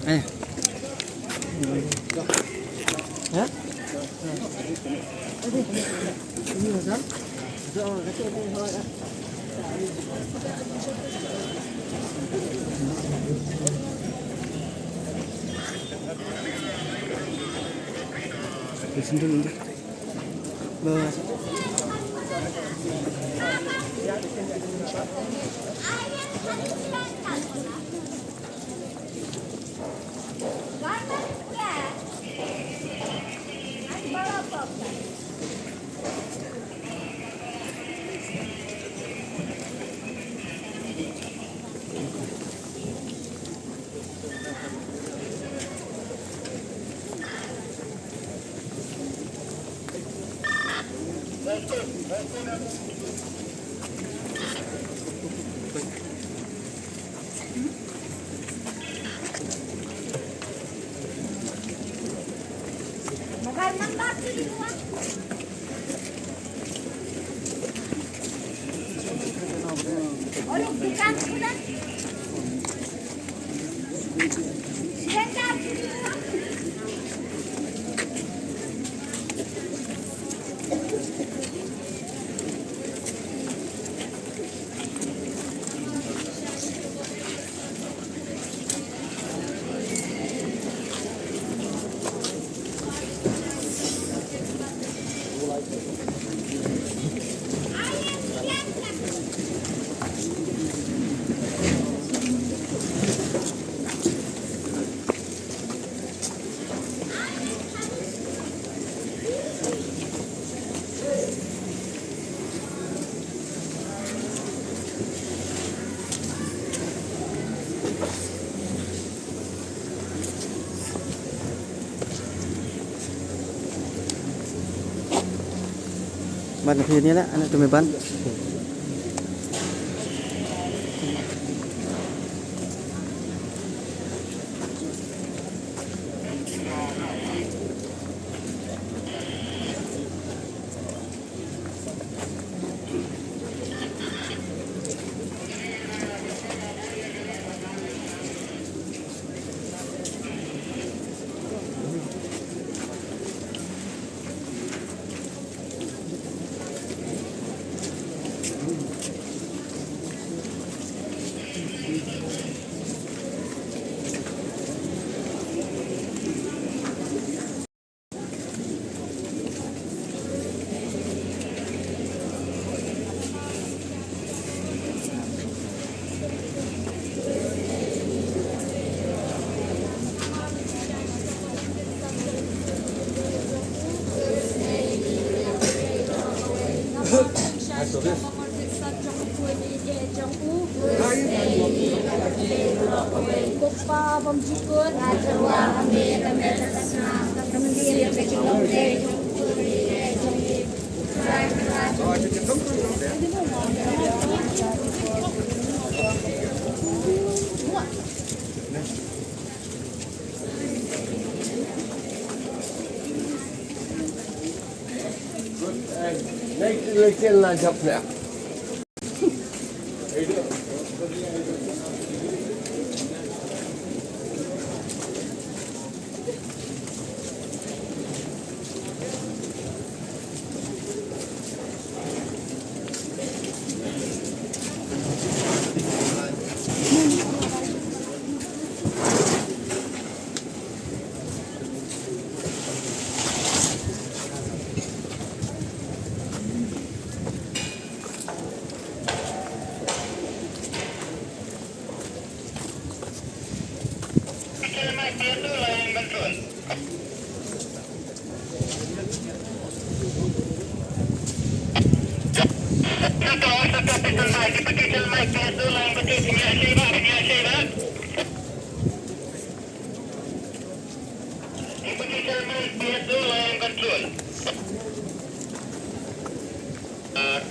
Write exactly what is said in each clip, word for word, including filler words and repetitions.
Eh. Eh? Ban phi ni la, anak tu me ban.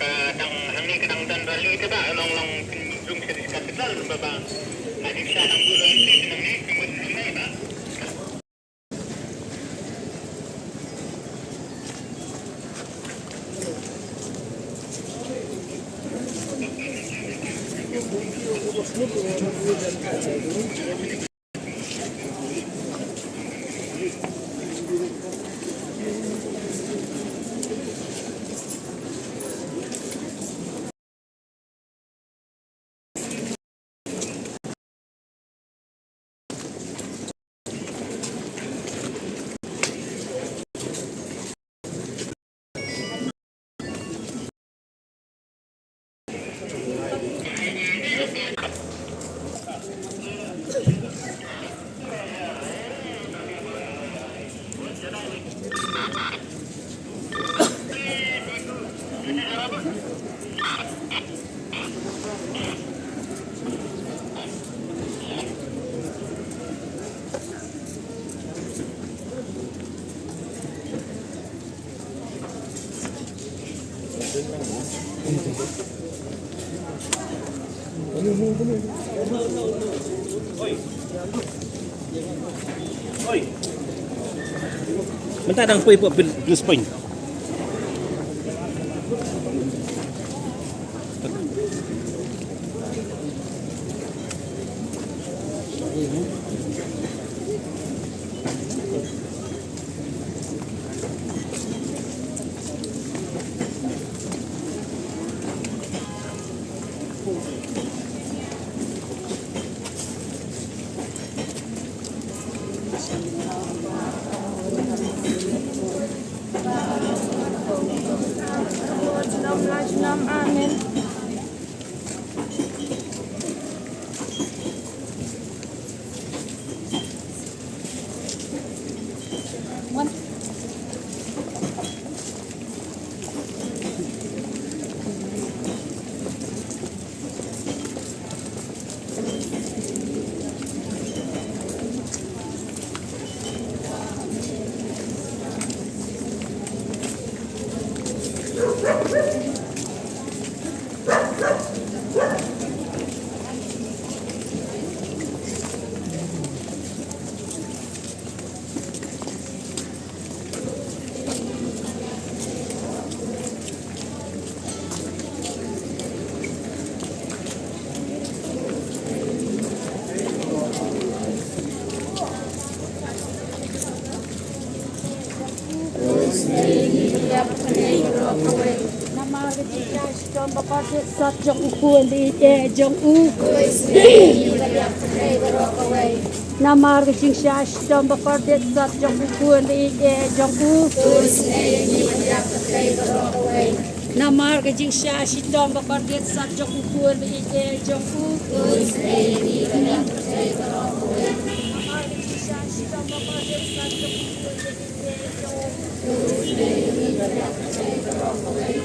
Ka dang hangne ka dang don rally te ba long long pynjung sha district capital ba ba. Nga dei sha dang buh lo entry te nangne ka mut nangne ba. Mynta dang poi poi Bris-, Brisbane. Amen. Namar ka jingshah shitom ba kordit sat jong u khun baieit jong u. Namar ka jingshah shitom ba kordit sat jong u khun baieit jong u. Namar ka jingshah shitom ba kordit sat jong u khun baieit jong u. Namar ka jingshah shitom ba kordit sat jong u khun baieit jong u.